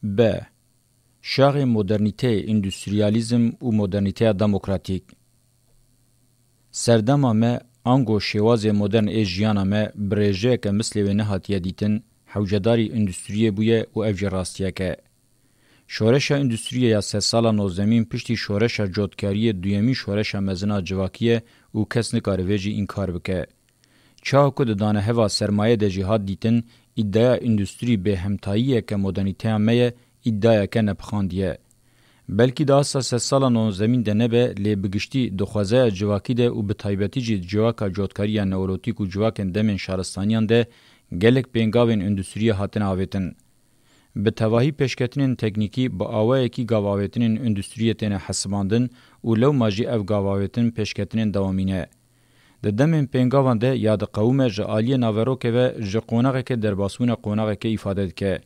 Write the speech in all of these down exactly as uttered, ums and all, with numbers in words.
B. Şaxê modernîteyê, îndustriyalîzm û modernîteya demokratîk. Serdema me, ango şêwazê modern ê jiyana me, bi rêjeyeke mislê wê nehatiye dîtin, hewcedarî îndustriyê bûye û ev jî rastiyek e. Şoreşa îndustriyê ya sedsala nozdemîn piştî şoreşa cotkariyê duyemîn şoreşa mezin a civakî ye û kes nikare vê jî înkar bike. Çawa ku di daneheva sermayê de jî hat dîtin, îdaya îndustrî bêhemtayiyeke modernîteya me ye, îdayeke nepixandî ye. Belkî di asta sedsala nozdemîn de nebe, lê bi giştî di xwezaya civakî de û bi taybetî jî di civaka cotkarî ya neolotîk û civakên demên şaristaniyan de gelek pêngavên îndustriyê hatine avêtin. Bi tevahî pêşketinên teknîkî bi awayekî gavavêtinên îndustriyê têne hesibandin û lewma jî ev gavavêtin pêşketinên dewamî ne. Di demên pêngavan de ya diqewime ji aliyê naverokê ve ji qonaxeke derbasbûna qonaxeke îfade dike.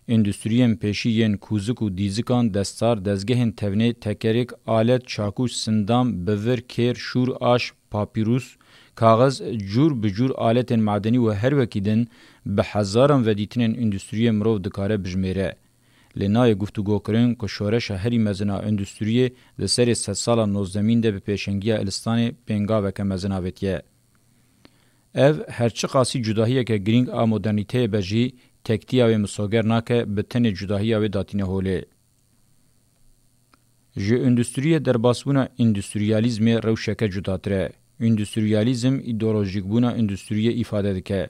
Îndustriyên pêşî yên kûzik û dîzikan, destar, dezgehên tevnê, tekerêk, alet, çakûş, sindam, bivir, kêr, şûr, aş, papîrûs, kaxiz, cûr bi cûr aletên madenî û her wekî din bi hezaran vedîtinên îndustriyê mirov dikare bijmêre. Lê nayê guftûgokirin ku şoreşa herî mezin a îndustriyê di serê sedsala nozdemîn de bi pêşengiya Ilistanê pêngaveke mezin avêtiye. Ev, her çiqasî cudahiyeke girîng a modernîteyê be jî, tektiya wê misoger nake bi tenê cudahiya wê datîne holê. Ji îndustriyê derbasbûna îndustriyalîzmê rewşeke cudatir e. Îndustriyalîzm îdeolojîkbûna îndustriyê îfade dike.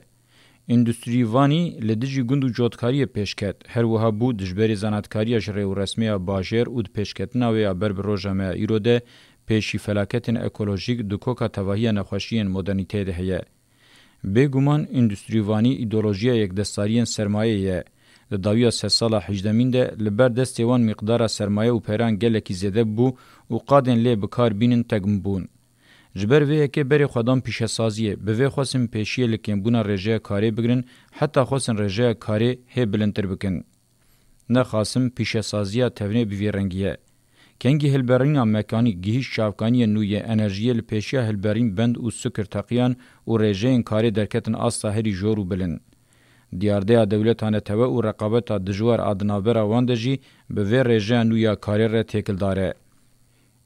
Îndustrîvanî li dijî gund û cotkariyê pêş ket, her wiha bû dijberê zanatkariya ji rê û resmê ya bajêr û di pêşketina wê ya ber bi roja me ya îro de pêşî felaketên ekolojîk di koka tevahiya nexweşiyên modernîteyê de heye. Bêguman, îndustrîvanî îdeolojiya yekdestariyên sermayeyê ye. Di dawiya sedsala hejdemîn de li ber destê wan mîqdara sermaye û peran gelekî zêde bû û qadên lê bi kar bînin tegm bûn. Ji ber vê yekê berê xwe dan pîşesaziyê, bi vê xwestin pêşiyê li kêmbûna rêjeya karê bigirin, heta xwestin rêjeya karê hê bilindtir bikin. Nexasim pîşesaziya tevnê bi vî rengî ye. Kengî hilberîna mekanîk gihîşt çavkaniyên nû yê enerjiyê, li pêşiya hilberîn bend û sukir teqiyan û rêjeyên karê derketin asta herî jor û bilind. Diyardeya dewleta netewe û reqabeta dijwar a di navbera wan de jî bi vê rêjeya nû ya karê re têkildar e.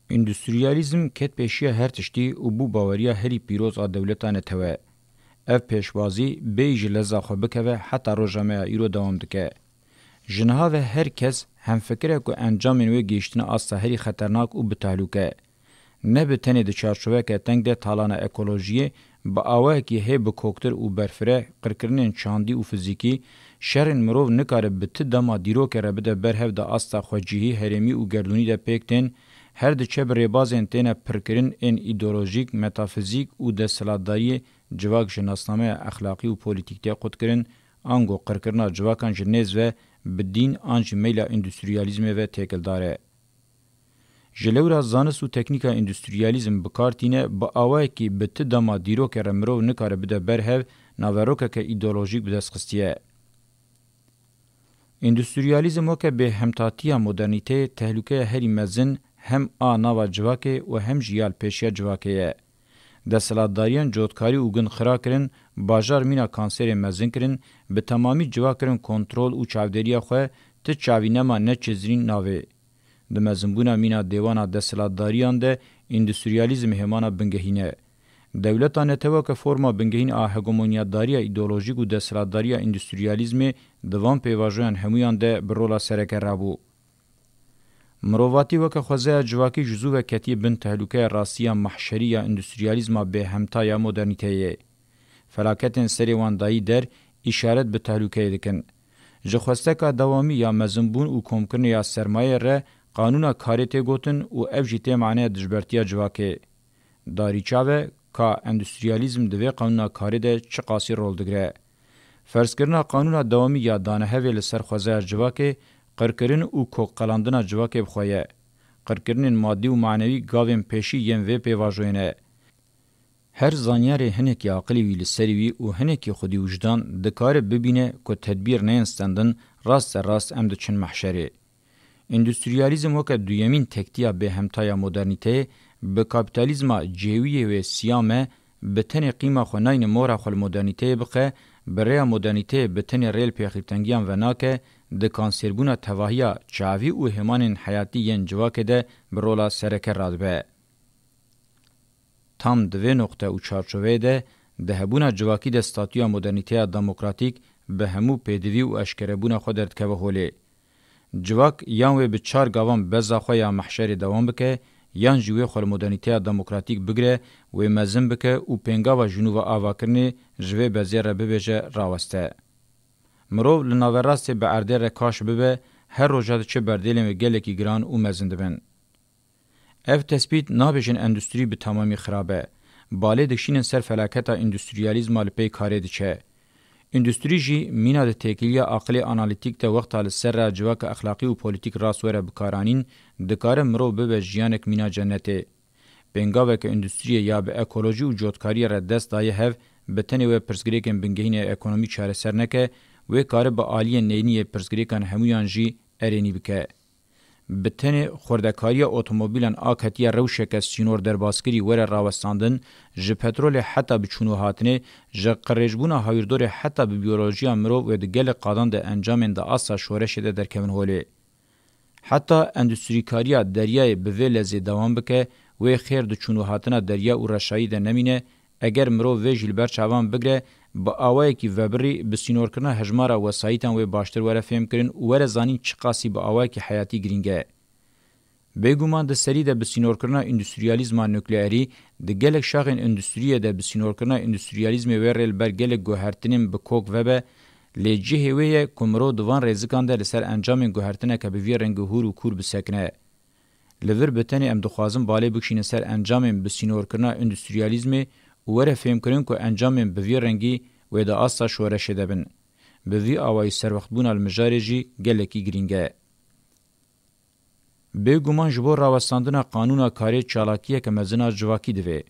Îndustriyalîzm ket pêşiya her tiştî û bû baweriya herî pîroz a dewleta netewe. Ev pêşwazî bêyî ji leza xwe bikeve heta roja me ya îro dewam dike. Ji niha ve her kes hemfikir e ku encamên wê gihîştine asta herî xeternak û bi tehlûke. Ne bi tenê di çarçoveke teng de talana ekolojiyê, bi awayekî hê bi koktir û berfireh, qirkirinên çandî û fizîkî, şerên mirov nikare bi ti dema dîrokê re bide ber hev di asta xwecihî herêmî û gerdûnî de pêk tên, her diçe bi rêbazên têne pirkirin ên îdeolojîk, metafizîk û desthilatdariyê civak ji nasnameya exlaqî û polîtîk tê qutkirin, ango qirkirina civakan ji nêz ve bi dîn an jî meyla îndustriyalîzmê ve têkildar e. Ji lewra zanist û teknîka îndustriyalîzm bi kar tîne, bi awayekî bi ti dema dîrokê re mirov nikare bide ber hev, naverokeke îdeolojîk bi dest xistiye. Îndustriyalîzm weke bêhemtatiya modernîteyê tehlûkeya herî mezin hem a nava civakê û hem jî ya li pêşiya civakê ye. Desthilatdariyan cotkarî û gund xira kirin, bajar mîna kanserê mezin kirin, bi temamî civa kirin kontrol û çavdêriya xwe, ti çavî nema ne çizrîn navê. Di mezinbûna mîna dêwana desthilatdariyan de îndustriyalîzm hêmana bingehîn e. Dewleta netewe weke forma bingehîn a hegemonyadariya îdeolojîk û desthilatdariya îndustriyalîzmê di van pêvajoyan hemûyan de bi rola sereke rabû. Mirovatî weke xwezaya civakî ji zû ve ketiye bin tehlûkeya rastî ya mehşerî ya îndustriyalîzma bêhemta ya modernîteyê. Felaketên serê wan dayî der îşaret bi tehlûkeyê dikin. Ji xwesteka dewamî ya mezinbûn û komkirinê ya sermayê re qanûna karê tê gotin û ev jî tê maneya dijbertiya civakê. Darî çav e ka endustriyalîzm di vê qanûna karê de çiqasî rol digire. Ferzkirina qanûna dewamî ya danehevê li ser xwezaya civakê, qirkirin û kokqelandina civakê bi xwe ye. Qirkirinên madî û manewî gavên pêşî yên vê pêvajoyê ne. Her zanyarê hinekî aqilî wî li serî wî û hinekî xwedî wijdan dikare bibîne ku tedbîr neyên stendin, raste rast em diçin mehşerê. Endustriyalîzm weke duyemîn tektiya bêhemta ya modernîteyê, bi kapîtalîzma cêwiyê wê siyam e, bi tenê qîma xwe nayne mora xwe li modernîteyê bixe, Bi rêya modernîteyê bi tenê rê li pêxîrtengiyan venake, di kansêrbûna tevahiya çavî û hêmanên heyatî yên civakê de bi rola sereke radibe. Tam di vê noqte û çarçoveyê de, di hebûna civakî de statûya modernîteya demokratîk bi hemû pêdivî û eşkerebûna xwe derdikeve holê. Civak yan wê bi çar gavan beza xwe ya mehşerê dewam bike, yan jî wê xwe li modernîteya demokratîk bigire, wê mezin bike û pêngava jinûva avakirinê ji vê bezê re bibêje raweste. Mirov li naverastê bi erdê re kaş bibe, her roja diçe berdêlên wê gelekî giran û mezin dibin. Ev tespît nabêjin endûstrî bi temamî xirab e. Balê dikişînin ser felaketa endûstriyalîzma li pey karê diçe. Endûstrî jî mîna di têkiliya aqilê analîtîk de wexta li ser raya civaka exlaqî û polîtîk rast were bikaranîn, dikare mirov bibe jiyanek mîna cennetê. Pêngaveke endûstriyê ya bi ekolojî û cotkariyê re dest daye hev, bi tenê wê pirsgirêkên bingehîn ê ekonomîk çareser neke, wê kare bi aliyên neyînî yê pirsgirêkan hemûyan jî erênî bike. Bi tenê xwerdekariya otomobîlan a ketiye rewşeke sînor derbaskirî were rawestandin, ji petrolê heta bi çûn û hatinê, ji qirêjbûna hawîrdorê heta bi biyolojiya mirov wê di gelek qadan de encamên di asta şoreşê de derkevin holê. Heta endûstrîkariya deryayê bi vê lezê dewam bike, wê xêr di çûn û hatina derya û reşayî de nemîne, eger mirov vê jî li ber çavan bigre, bi awayekî vebirî bi sînorkirina hejmara wesayîtan wê baştir were fêmkirin û were zanîn çiqasî bi awayekî heyatî girîng e. Bêguman di serî de bi sînorkirina endûstriyalîzma nukleerî, di gelek şaxên endûstriyê de bi sînorkirina endûstriyalîzmê wê rê li ber gelek guhertinên bi kok vebe, lê cihê wê ye ku mirov di van rêzikan de li ser encamên guhertineke bi vî rengî hûr û kûr bisekine. Li vir bi tenê em dixwazin balê bikişînin ser encamên bi sînorkirina endûstriyalîzmê û were fêmkirin ku encamên bi vî rengî wê di asta şoreşê de bin. Bi vî awayî serwextbûna li mijarê jî gelekî girîng e. Bêguman ji bo rawestandina qanûna karê çalakiyeke mezin a civakî divê.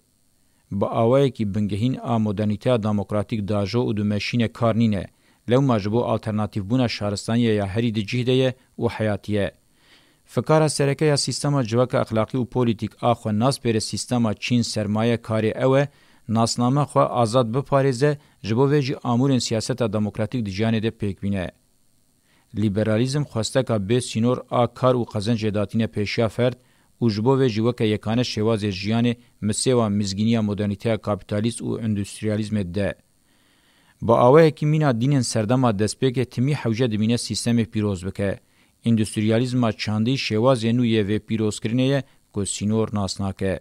Bi awayekî bingehîn a modernîteya demokratîk dajo û dimeşîne kar nîne, lewma ji bo alternatîfbûna şaristaniyê ya herî di cih de ye û heyatî ye. Fikara sereke ya sîstema civaka exlaqî û polîtîk a xwe naspêre sîstema çîn sermaye karê ew e, nasname xwe azad biparêze, ji bo vê jî amûrên siyaseta demokratîk di jiyanê de pêk bîne. Lîberalîzm xwesteka bê sînor a kar û qezencê datîne pêşiya ferd û ji bo vê jî weke yekane şêwazê jiyanê misêwa mizgîniya modernîteya kapîtalîst û endûstriyalîzmê dide. Bi awayekî mîna dînên serdema destpêkê timî hewce dimîne sîstemê pîroz bike. Endûstriyalîzma çandî şêwazê nû yê vê pîrozkirinê ye ku sînor nas nake.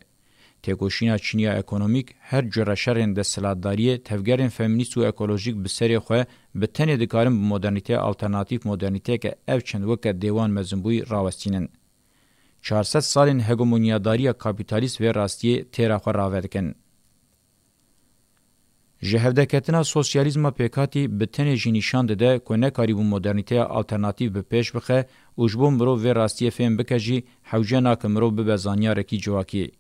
Têkoşîna çîniya ekonomîk, her cure şerên desthilatdariyê, tevgerên femînîst û ekolojîk bi serê xwe bi tenê dikarin bi modernîteya alternatîf modernîteyeke ev çend weke dêwan mezinbûyî rawestînin. Çar sed salên hegemonyadariya kapîtalîst vê rastiyê têra xwe rave dikin. Ji hevdeketina sosyalîzma pêkhatî bi tenê jî nîşan dide ku nekarîbû modernîteya alternatîf bi pêş bixe û ji bo mirov vê rastiyê fêm bike jî hewce nake mirov bibe zanyarekî civakî.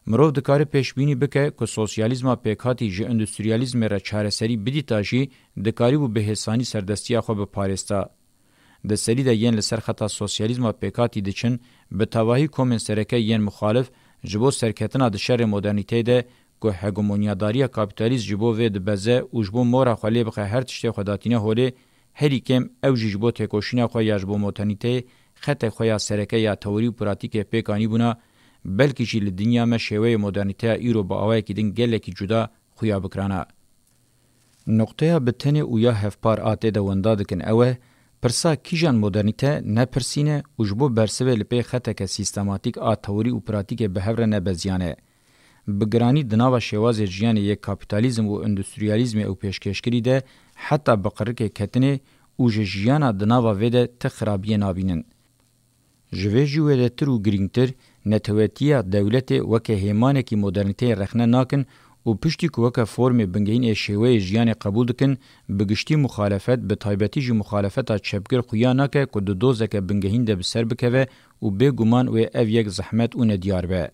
Mirov dikare pêşbînî bike ku sosyalîzma pêkhatî ji endûstriyalîzmê re çareserî bidîta jî dikarîbû bi hêsanî serdestiya xwe biparêzta. Di serî de yên li ser xeta sosyalîzma pêkhatî diçin, bi tevahî komên sereke yên muxalif ji bo serketina di şerê modernîteyê de ku hegemonyadariya kapîtalîst ji bo vê dibeze û ji bo mora xwe lê bixe her tiştê xwe datîne holê, herî kêm ew jî ji bo têkoşîna xwe ya ji bo modernîteyê xetê xwe ya sereke ya teorî û pratîkê pêk anîbûna, belkî jî li dinya me şêweyê modernîteya îro bi awayekî din gelekî cuda xuya bikirana. Noqteya bi tenê û ya hevpar a tê de wenda dikin ew e, pirsa kîjan modernîte ne pirsî ne û ji bo bersivê li pê xeteke sîstematîk a teorî û pratîkê bi hev re ne beziyane. Bi giranî di nava şêwazê jiyanê yê kapîtalîzm û endûstriyalîzmê ew pêşkêşkirî de heta bi qirikê ketinê û ji jiyana di nava vê de ti xirabiyê nabînin. Ji vê jî wêdetir û girîngtir, netewetiya dewletê weke hêmanekî modernîteyê rexne nakin û piştî ku weke formê bingehîn ê şêweyê jiyanê qebûl dikin, bi giştî muxalefet, bi taybetî jî muxalefeta çepgir xuya nake ku di dozeke bingehîn de bi ser bikeve û bêguman wê ev yek zehmet û nediyar be.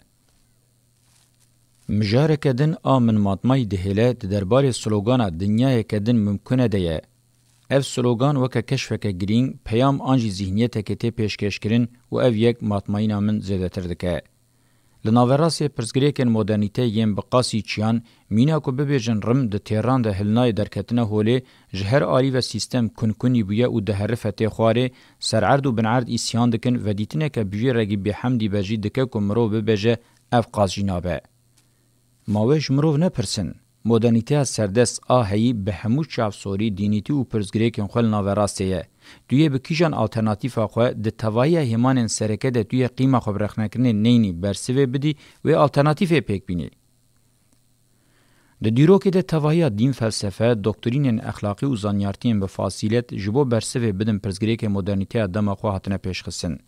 Mijareke din a Min Matmayî dihêle di derbarê slogana Dinyayeke din mimkune de ye. Ev slogan weke keşfeke girîng, peyam an jî zîhniyeteke tê pêşkêşkirin û ev yek matmayîna min zêdetir dike. Li naverastê pirsgirêkên modernîte yên bi qasî çiyan, mîna ku bibêjin rim di têran de hilnayê derketina holê, ji her alî ve sîstem kunkunî bûye û diherife tê xwarê, sererd û binerd îsyan dikin, vedîtineke bi vî regî bêhemdî be jî dike ku mirov bibêje, ev qas jî nabe. Ma wê ji mirov nepirsin. Modernîteya serdest a heyî bi hemû çavsorî, dînîtî û pirsgirêkên xwe li naverastê ye. Tu yê bi kîjan alternatîfa xwe di tevahiya hêmanên sereke de tu yê qîma xwe bi rexnekirinê neynî bersivê bidî, wê alternatîfê pêk bînî. Di dîrokê de tevahiya dîn, felsefe, doktrînên exlaqî û zanyartiyên bi fasîlet ji bo bersivê bidin pirsgirêkê modernîteya dema xwe hatine pêşxistin.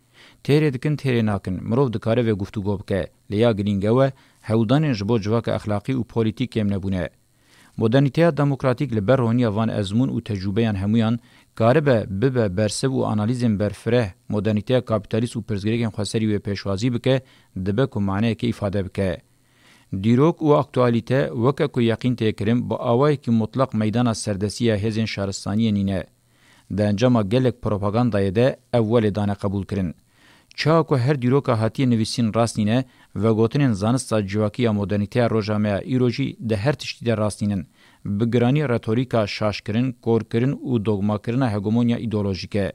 Têrê dikin, têrê nakin. Mirov dikare vê guftûgo bike. Lê ya girîng ew e, hewldanên ji bo civaka exlaqî û polîtîk kêm nebûne. Modernîteya demokratîk li ber roniya van ezmûn û tecrûbeyan hemûyan karibe bibe bersiv û analîzên berfireh modernîteya kapîtalîst û pirsgirêkên xweserî wê pêşwazî bike, dibe ku maneyeke îfade bike. Dîrok û aktualîte, weke ku yeqîn tê kirin, bi awayekî mutlaq meydana serdestî ya hêzên şaristaniyê nîne. Di encama gelek propagandayê de ev welê dane qebûlkirin. Çawa ku her dîroka hatiye nivîsîn rast nîne, vegotinên zanista civakî ya modernîteya roja me ya îro jî di her tiştî de rast nînin. Bi giranî retorîka şaşkirin, korkirin û dogmakirina hegemonya îdeolojîk e.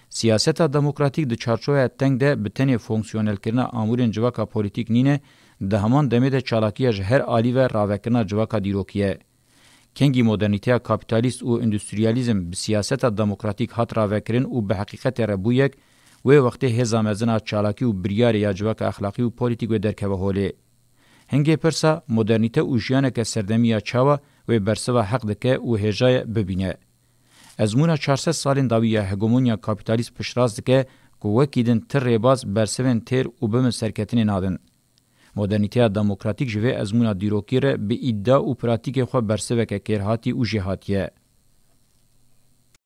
Siyaseta demokratîk di çarçoveya teng de bi tenê fonksiyonelkirina amûrên civaka polîtîk nîne, di heman demê de çalakiya ji her alî ve ravekirina civaka dîrokî ye. Kengî modernîteya kapîtalîst û endustriyalîzm bi siyaseta demokratîk hat ravekirin û bi heqîqetê re bû yek, wê wextê hêza mezin a çalakî û biryarê ya civaka exlaqî û polîtîk wê derkeve holê. Hingê pirsa, modernîte û jiyaneke serdemî ya çawa wê bersiva heq dike û hêja ye bibîne. Ezmûna çar sed salên dawî ya hegemonya kapîtalîst piştrast dike ku wekî din ti rêbaz bersivên têr û bimin serketinê nadin. Modernîteya demokratîk ji vê ezmûna dîrokî re bi îdia û pratîkê xwe bersiveke kêrhatî û jêhatî ye.